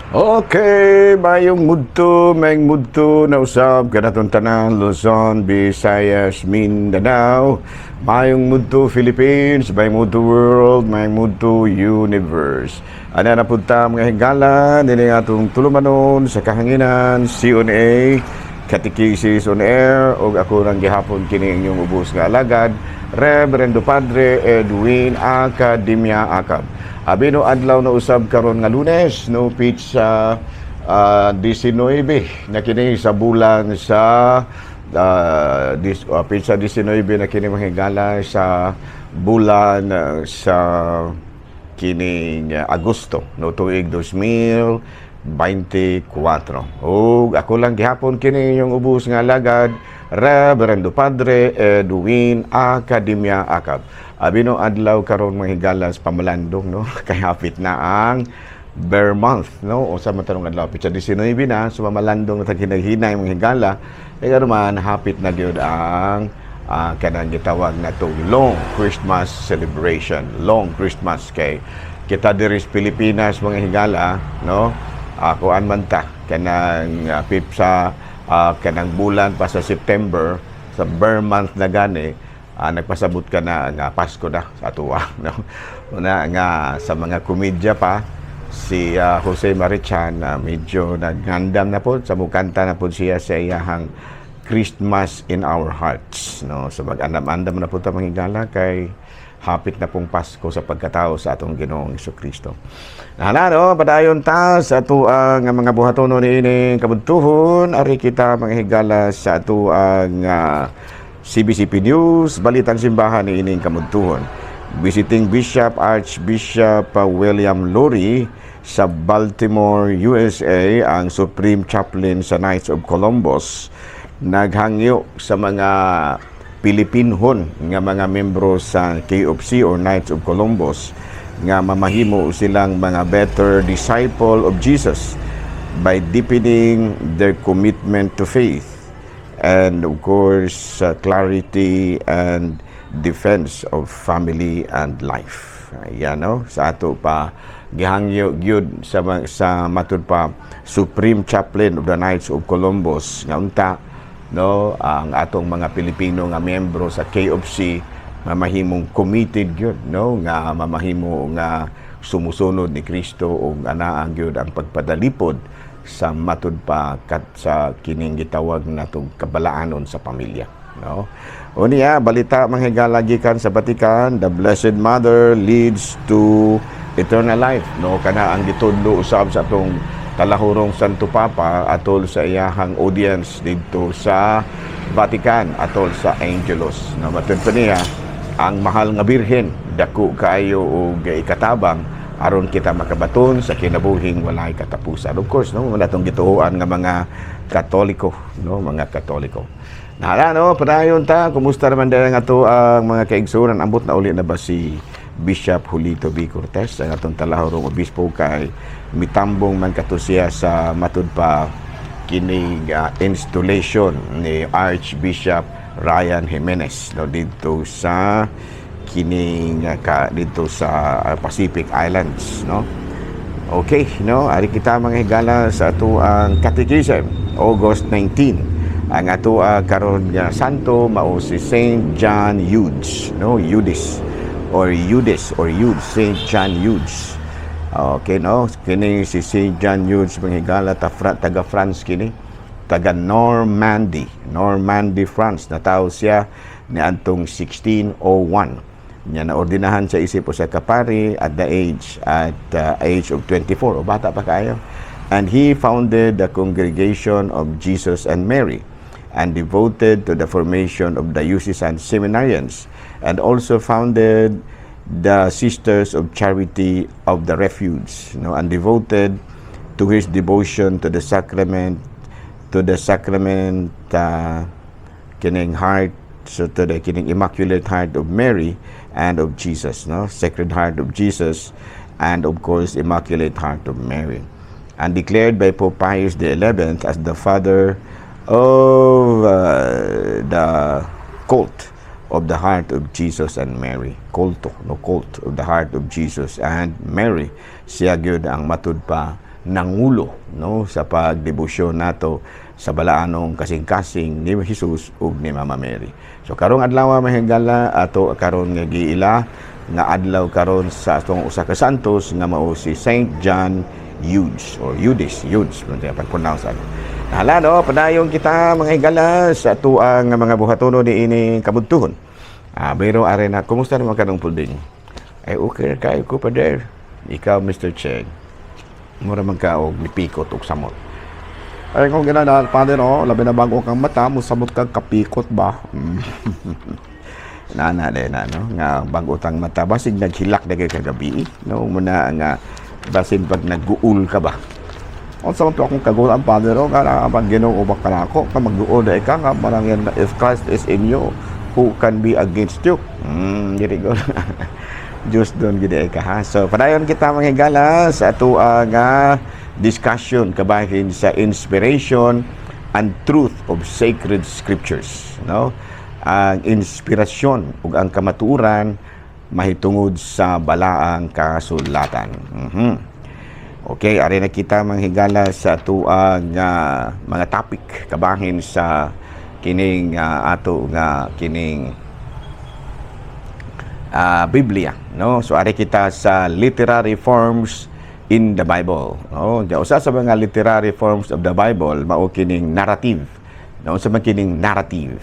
Okay, mayong mudto na usab kanatong tanan, Luzon, Visayas, Mindanao, mayong mudto Philippines, mayong mudto world, mayong mudto universe. Ana na pud ta, mga higala, nini atong tulumanon sa kahanginan, CONA, Catechesis on Air, ug ako nang gihapon kini inyong ubos nga alagad, Reverendo Padre Edwin Academia Acab. Abino adlaw na usab karon nga Lunes, no, petsa 19 na kini sa bulan sa petsa 19 na kini, mga higala, sa bulan sa kining Agosto, no, tuig 2024. Ug ako lang gihapon kini inyong ubos nga alagad, Reverendo Padre Edwin Academia Acab. Abino adlaw karon, mga higala, sa pamalandong, no, kay hapit na ang Ber month, no, o sa matanong adlaw petsa 19 na, so mamalandong na tag hinay-hinay, mga higala, kay man hapit na gyud ang kanang gitawag na to long Christmas celebration, long Christmas, kay kita diri sa Pilipinas, mga higala, no, kuan man ta kanang petsa kanang bulan pa sa September, sa Ber month na gani, nagpasabot ka na nga Pasko na sa atoa, no. Una nga sa mga komedya pa si Jose Mari Chan na medyo nagngandam na po sa mukanta na po siya sa iyahang "Christmas in Our Hearts", no. So mag-andam-andam na po ta, mga higala, kay hapit na pong Pasko sa pagkatao sa atong Ginoong Kristo. Hala, no, padayon ta sa atoang mga buhatonon niining kabudtuhon. Ari kita, mga higala, sa atoang CBCP News, Balitang Simbahan niining kabudtuhon. Visiting Bishop Archbishop William Lori sa Baltimore, USA, ang Supreme Chaplain sa Knights of Columbus, naghangyo sa mga Pilipinhon nga mga membro sa KOC or Knights of Columbus nga mamahimo silang mga better disciple of Jesus by deepening their commitment to faith and, of course, clarity and defense of family and life. Ayan, no? Sa ato pa gihangyo gyud sa matud pa Supreme Chaplain of the Knights of Columbus nga unta, no, ang atong mga Pilipino nga miyembro sa KOC mamahimong committed gyud, no, nga mamahimo nga sumusunod ni Kristo ug anaa gyud ang pagpadalipod sa matud pa kat sa kining gitawag natong kabalaanon sa pamilya, no. Unya, balita, mga higala, gikan sa Vatican, the Blessed Mother leads to eternal life, no. Kana ang gitudlo usab sa atong talahurong Santo Papa atol sa iyahang audience didto sa Vatican atol sa Angelus, no. Matud pa niya, ang mahal nga Birhen dako kaayo og ikatabang aron kita makabaton sa kinabuhing walay katapusan. Of course, no, wala tong gituoan nga mga Katoliko, no, mga Katoliko. Nahala, no, padayon ta. Kumusta naman dahil nga to ang mga kaigsunan? Ambot na uli na ba si Bishop Julito B. Cortez, ang atong talahurong obispo, kay mitambong man kato siya sa matud pa kining installation ni Archbishop Ryan Jimenez, no, dito sa kining dito sa Pacific Islands, no. Okay, no, ari kita, mga higala, sa ato ang Catechism, August 19. Ang ato karon nga santo mao si Saint John Eudes, no, Eudes or Eudes or Eudes, Saint John Eudes. Okay, no, kini si Saint John Eudes, mga higala, taga France kini, taga Normandy, Normandy, France. Natawo siya niadtong 1601. Nya naordinahan siya isip usa ka pari at the age of 24 o bata pa kaayo. And he founded the Congregation of Jesus and Mary and devoted to the formation of diocesan seminarians and also founded the Sisters of Charity of the Refuge, and devoted to his devotion to the sacrament kining heart, so to the kining Immaculate Heart of Mary and of Jesus, no, Sacred Heart of Jesus and, of course, Immaculate Heart of Mary, and declared by Pope Pius XI as the father of the cult of the Heart of Jesus and Mary. Kulto, no, cult of the Heart of Jesus and Mary. Siya gyud ang matud pa nangulo, no, sa pagdebosyon nato sa balaanong kasing-kasing ni Jesus ug ni Mama Mary. So karong adlaw, mga higala, ato karon nga giila nga adlaw karon sa atong usa ka santos nga mao si Saint John Eudes or Eudes, Eudes kung pag-pronounce ano. Hala, no, padayon kita, mga higala, sa atuang mga buhatono ni ini kabudtuhon. Ah, pero are na, kumusta naman kanong pulding? Ay, okay kayo ko pa there. Ikaw, Mr. Cheng. Mura man ka og nipikot og samot. Ay, kung ginana, Father, oh, labi na bago kang mata, musamot kang kapikot ba? Nana de na, no, nga bago tang mata, basig naghilak na kay kagabi, no, muna nga basin pag nagguol ka ba. Unsa man akong kagulan, Father, oh, nga na pag Ginoo ba kanako, ka magguol na ika nga marang yan, if Christ is in you, who can be against you? Diri go. Diyos doon gid ka ha. So padayon kita, mga higala, sa ato nga discussion kabahin sa inspiration and truth of sacred scriptures, no? Ang inspirasyon ug ang kamatuoran mahitungod sa balaang kasulatan. Okay, ari na kita, mga higala, sa atuang mga topic kabahin sa kining ato nga kining Biblia, no? So ari kita sa literary forms in the Bible, no? Di usa sa mga literary forms of the Bible mao kining narrative. No, sa man kining narrative?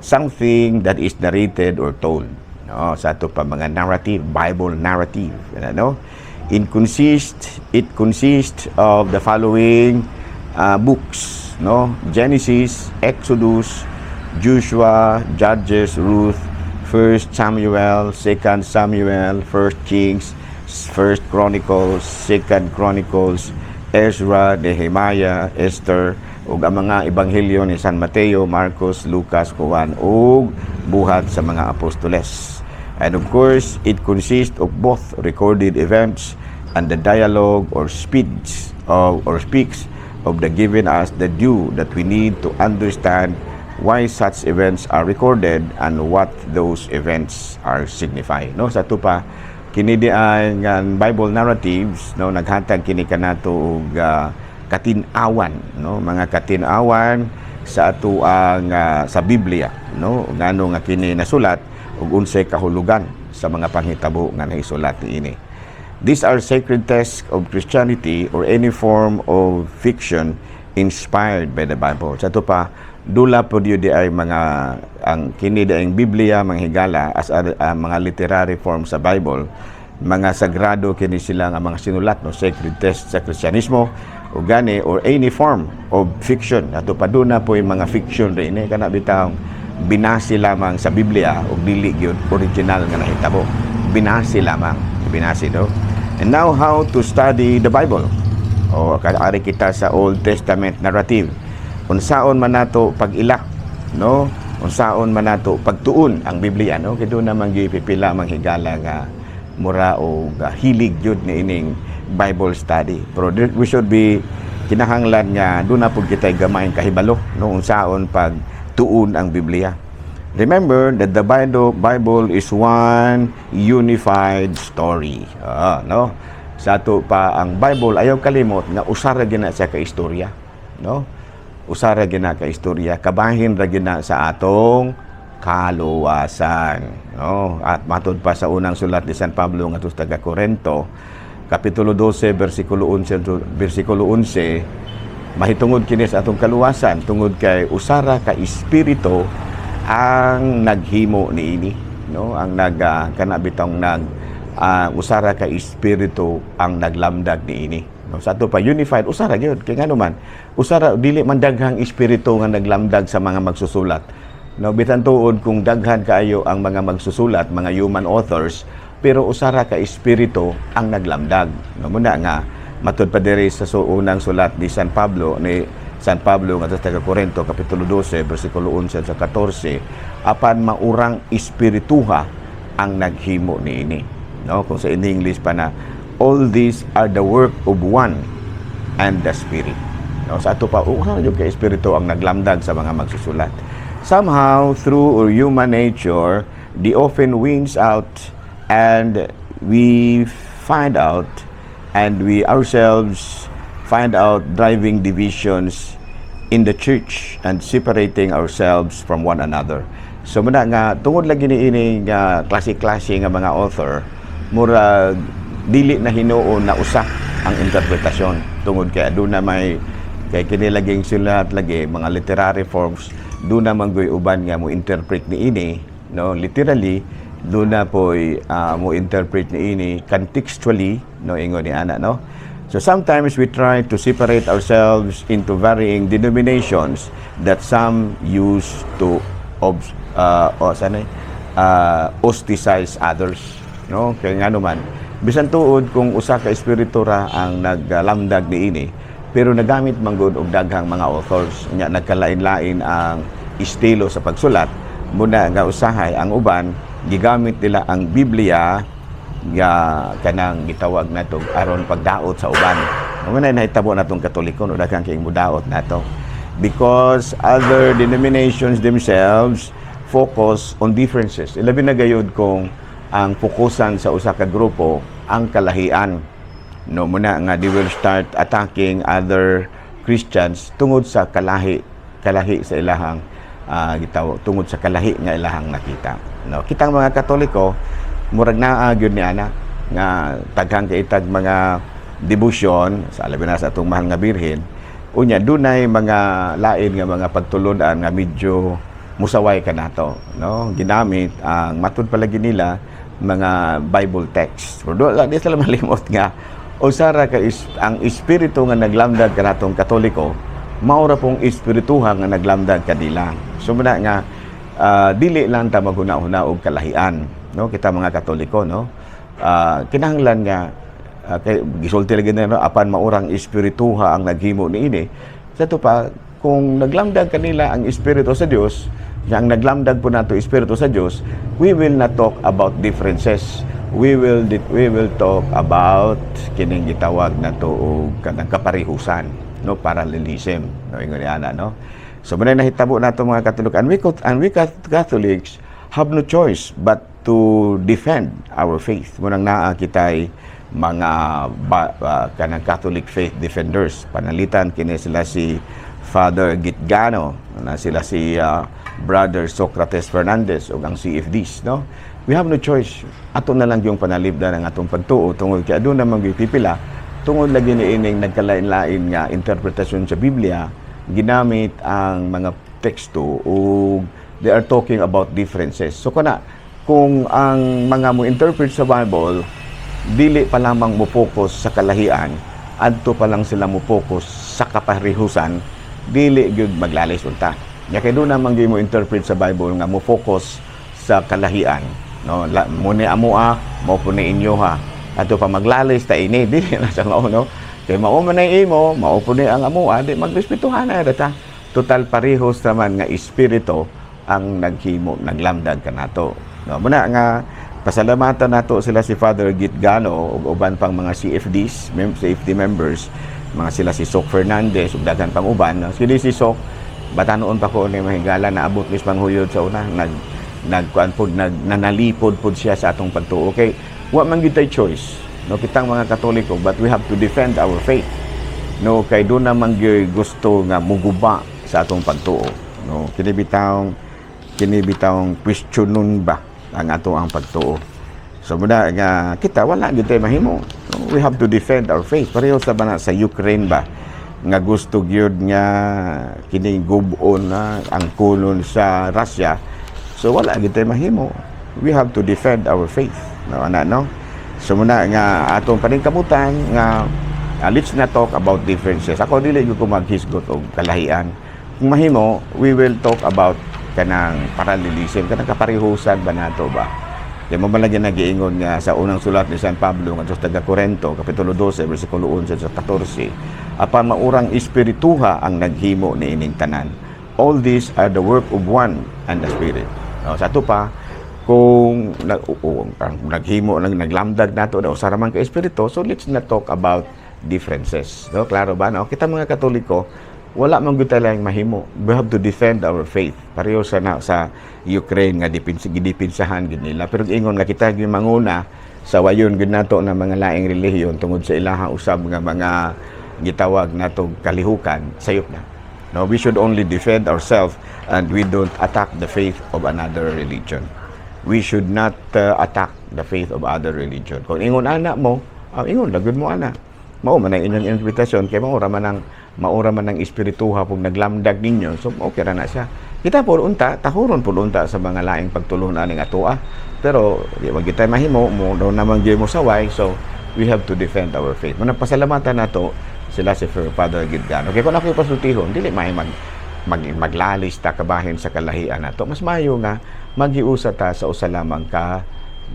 Something that is narrated or told. No, sa ato pa mga narrative, Bible narrative, ano? It consists of the following books, no? Genesis, Exodus, Joshua, Judges, Ruth, First Samuel, Second Samuel, First Kings, First Chronicles, Second Chronicles, Ezra, Nehemiah, Esther, ug ang mga ebanghelyo ni San Mateo, Marcos, Lucas, Juan ug Buhat sa mga Apostoles. And of course, it consists of both recorded events and the dialogue or speech of, or speaks of the giving us the due that we need to understand why such events are recorded and what those events are signify. No, sa ato pa kini di ay nga Bible narratives, no, naghatag kini kanato og katin-awan, no, mga katin-awan sa atoang sa Biblia, no, ngano nga kini nasulat ug unsay kahulugan sa mga panghitabo nga naisulat niini. These are sacred texts of Christianity or any form of fiction inspired by the Bible. Sa ato pa, dula po di ay mga ang kini di ang Biblia, mga higala, as mga literary form sa Bible, mga sagrado kini sila nga mga sinulat, no, sacred text sa Kristyanismo o gani or any form of fiction. Ato pa duna po yung mga fiction rin eh, kana bitawng binase lamang sa Biblia ug dili gyud original nga nahitabo. Binase lamang, binase, no. And now, how to study the Bible. O ari kita sa Old Testament narrative. Unsaon man nato pag-ila, no? Unsaon man nato pagtuon ang Biblia, no? Kay doon naman gipipila mang higala nga mura og hilig jud ni ining Bible study. Pero we should be kinahanglan nga doon na pud kitay gamay kahibalo, no, unsaon pagtuon ang Biblia. Remember that the Bible is one unified story. Ah, no? Sa ato pa ang Bible, ayaw kalimot nga usa ra gina siya ka istorya, no? Usa ra gina ka istorya, kabahin ra gina sa atong kaluwasan, no? At matud pa sa unang sulat ni San Pablo ngadto sa taga Korento, kapitulo 12 bersikulo 11 bersikulo 11, mahitungod kini sa atong kaluwasan tungod kay usara ka espiritu ang naghimo niini, no, ang nag kana bitong nag usara ka espiritu ang naglamdag niini, no? Sa ato pa unified, usara gyud kay ngano man usara, dili man daghang espiritu nga naglamdag sa mga magsusulat, no? Bitan tuod kung daghan kaayo ang mga magsusulat, mga human authors, pero usara ka espiritu ang naglamdag, no? Muna nga matud pa diri sa unang sulat ni San Pablo nga sa taga Korinto, kapitulo 12 bersikulo 11 sa 14, apan maurang espirituha ang naghimo niini, no? Kung sa in English pa na, all these are the work of one and the Spirit, no? Sa ato pa, usa jud ka espiritu ang naglamdag sa mga magsusulat. Somehow, through or human nature, the often wins out and we find out and we ourselves Find out driving divisions in the church and separating ourselves from one another. So muna nga tungod lagi ni ini nga klase-klase nga mga author, murag dili na hinuon na usa ang interpretasyon tungod kay aduna may, kay kini laging sulat lagi mga literary forms, duna man goy uban nga mo interpret ni ini, no, literally, duna poy mo interpret ni ini contextually, no, ingon ni ana, no. So sometimes we try to separate ourselves into varying denominations that some use to obs o sana ostracize others, no? Kay nga naman, bisan tuod kung usa ka espiritu ra ang naglamdag niini, pero nagamit man gud og daghang mga authors nya, nagkalain-lain ang estilo sa pagsulat. Muna nga usahay ang uban gigamit nila ang Biblia nga kanang gitawag nato aron pagdaot sa uban. Mao na nahitabo natong Katoliko, no, daghang kay mudaot nato because other denominations themselves focus on differences. Ilabi na gayud kung ang fokusan sa usa ka grupo ang kalahian. No, muna nga they will start attacking other Christians tungod sa kalahi, kalahi sa ilahang gitawag, tungod sa kalahi nga ilahang nakita. No, kitang mga Katoliko murag naa gyud ni ana nga taghang kay itag mga debosyon sa labi na sa atong mahal nga Birhen. Unya dunay mga lain nga mga pagtulon-an nga medyo musaway kanato, no, ginamit ang matud palagi nila mga Bible text, pero do di sila malimot nga usa ra ka is, ang espiritu nga naglamdag kanatong Katoliko mao ra pong espirituha nga naglamdag kanila. So muna nga dili lang ta maghuna-huna og kalahian, no, kita mga Katoliko, no. Kinahanglan nga kay gisulti lagi na, no, apan maurang espirituha ang naghimo niini. Sa ato pa, kung naglamdag kanila ang espiritu sa Dios, ang naglamdag po nato espiritu sa Dios, we will not talk about differences, we will talk about kining gitawag nato og kanang kaparihusan, no, parallelism, no, ingon ni ana, no. So muna nahitabo nato mga Katoliko, and we Catholics have no choice but to defend our faith. Munang naa kitay mga kanang Catholic faith defenders. Panalitan kini sila si Father Gitgano, na sila si Brother Socrates Fernandez ug ang CFDs, no. We have no choice. Ato na lang yung panalipdan ang atong pagtuo tungod kay aduna man gyud pipila, tungod lagi ni ining nagkalain-lain nga interpretasyon sa Biblia, ginamit ang mga teksto ug they are talking about differences. So kana kung ang mga mo interpret sa Bible dili pa lamang mo focus sa kalahian, adto pa lang sila mo focus sa kaparihusan, dili gyud maglalis unta. Nya kay duna man gyud mo interpret sa Bible nga mo focus sa kalahian, no, la, mo ni amoa, mao po ni inyo ha. Adto pa maglalis ta ini, dili na sa mao, no. Kay mao man ay imo, mao po ni ang amoa, di magrespetuhan na ta. Total parehos naman nga espiritu ang naghimo, naglamdag kanato. No, muna nga pasalamatan nato sila si Father Gitgano ug uban pang mga CFDs, CFD members, mga sila si Sok Fernandez ug daghan pang uban. No? Sila si Sok, bata noon pa ko ni, mahigala, naabot mis manghuyod sa una, nagkuan pod, nag nanalipod pod siya sa atong pagtuo. Okay, wa man gyud tay choice, no, kitang mga Katoliko, but we have to defend our faith. No, kay duna man gyud gusto nga muguba sa atong pagtuo. No, kini bitawng questionon ba ang ato ang pagtuo. So muna nga kita wala gyud tay mahimo. No, we have to defend our faith. Pareho sa bana sa Ukraine ba nga gusto gyud nga kining gub-on na ang kulon sa Russia. So wala gyud tay mahimo. We have to defend our faith. No, ana, no. So muna nga atong paningkamutan nga let's not talk about differences. Ako dili gyud ko maghisgot og kalahian. Kung mahimo, we will talk about kanang parallelism, kanang kaparihusan ba nato ba. Kaya mo man lagi nagiingon nga sa unang sulat ni San Pablo ngadto sa taga Korento, kapitulo 12, bersikulo 11 sa 14, apan maurang espirituha ang naghimo ni ining tanan. All these are the work of one and the Spirit. No, sa ato pa, kung ang naghimo nag naglamdag nato daw usa ra man ka espiritu, so let's not talk about differences, no. Klaro ba, no? Kita mga Katoliko wala man gyud tay mahimo. We have to defend our faith, pareho sa na, sa Ukraine nga dipinsa, gidipinsahan gid nila, pero ingon nga kita gyud manguna sa wayon gyud nato na mga laing relihiyon tungod sa ilaha usab nga mga gitawag natong kalihukan, sayop na. No, we should only defend ourselves and we don't attack the faith of another religion. We should not attack the faith of other religion. Kung ingon ana mo, ingon lagod mo ana. Mao man ang inyong interpretasyon kay mao ra man ang espirituha pag naglamdag ninyo. So okay ra na siya. Kita po unta, tahuron po unta sa mga laing pagtulunan aning atoa. Pero di man kita mahimo mo daw naman gyud mo saway, so we have to defend our faith. Muna pasalamatan nato sila si Father Gidgano. Kaya kung ako'y pasultihon, dili may mag, mag maglalis ta kabahin sa kalahian nato. Mas maayo nga magiusa ta sa usa lamang ka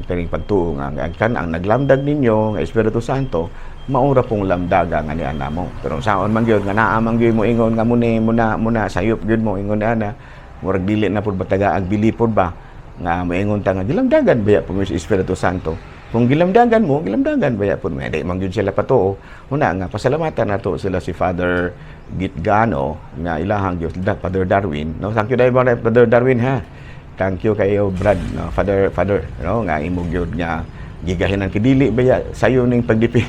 kaning pagtuo nga ang kan ang naglamdag ninyo nga Espiritu Santo maura pong lamdaga nga ni ana mo. Pero saon man gyud nga naa man gyud mo ingon nga muni muna muna sayop gyud mo ingon ni ana, murag dili na pud bataga ang bilipod ba nga moingon ta nga gilamdagan baya po sa Espiritu Santo. Kung gilamdagan mo, gilamdagan baya po mo. Di man gyud sila patuo. Una nga pasalamatan nato sila si Father Gitgano nga ilahang Dios, Father Darwin. No, thank you dahil Father Darwin ha. Thank you kayo, Brad, no, Father, no, nga imo gyud nga gigahin ang kidili baya sayo ning pagdipi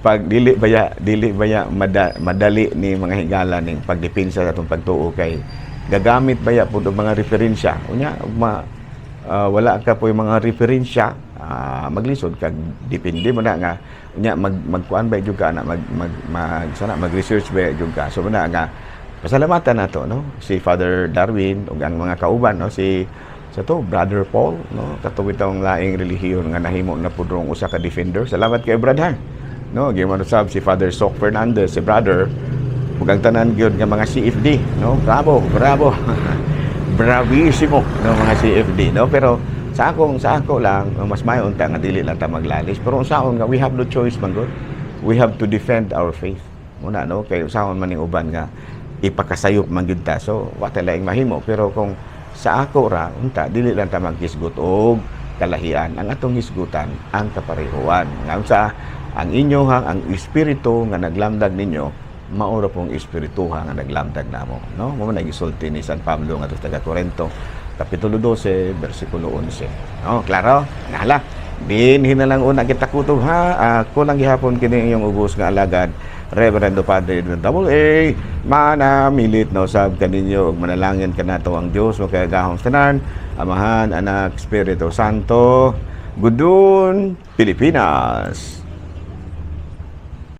pag dili baya madali ni mga higala ning pagdepensa sa atong pagtuo kay gagamit baya pud og mga referensya. Unya wala ka po yung mga referensya, maglisod kag depende mo na nga unya mag magkuan ba jud ka na mag mag, mag sana mag-research ba jud ka. So na nga pasalamatan nato, no, si Father Darwin ug ang mga kauban, no, si sa to Brother Paul, no, kato bitawng laing relihiyon nga nahimo na pud rong usa ka defender. Salamat kay Brad ha, no. Giman usab si Father Sok Fernandez, si brother, ug ang tanan gyud nga mga CFD, no. Bravo, bravo, bravissimo, no, mga CFD, no. Pero sa ako lang, mas maayo unta nga dili lang ta maglalis, pero unsaon nga we have no choice man gud, we have to defend our faith muna, no, kay usaon man ning uban nga ipakasayop man gyud ta, so wa tay laing mahimo. Pero kung sa ako ra unta, dili lang ta maghisgot og kalahian. Ang atong hisgutan ang kaparehuan nga unsa ang inyohang ang espiritu nga naglamdag ninyo, maura pong espirituha nga naglamdag namo, no. Mo man gisulti ni San Pablo nga taga Corinto, kapitulo 12 bersikulo 11, no. Klaro nahala dinhi na lang una kita kutob ha. Ako lang gihapon kini inyong ubos nga alagad, Reverendo Padre Edwin Double A. Manamilit na usab kaninyo ug manalangin kanato ang Dios makagagahom tanan, Amahan, Anak, Espiritu Santo. Gudun, Pilipinas.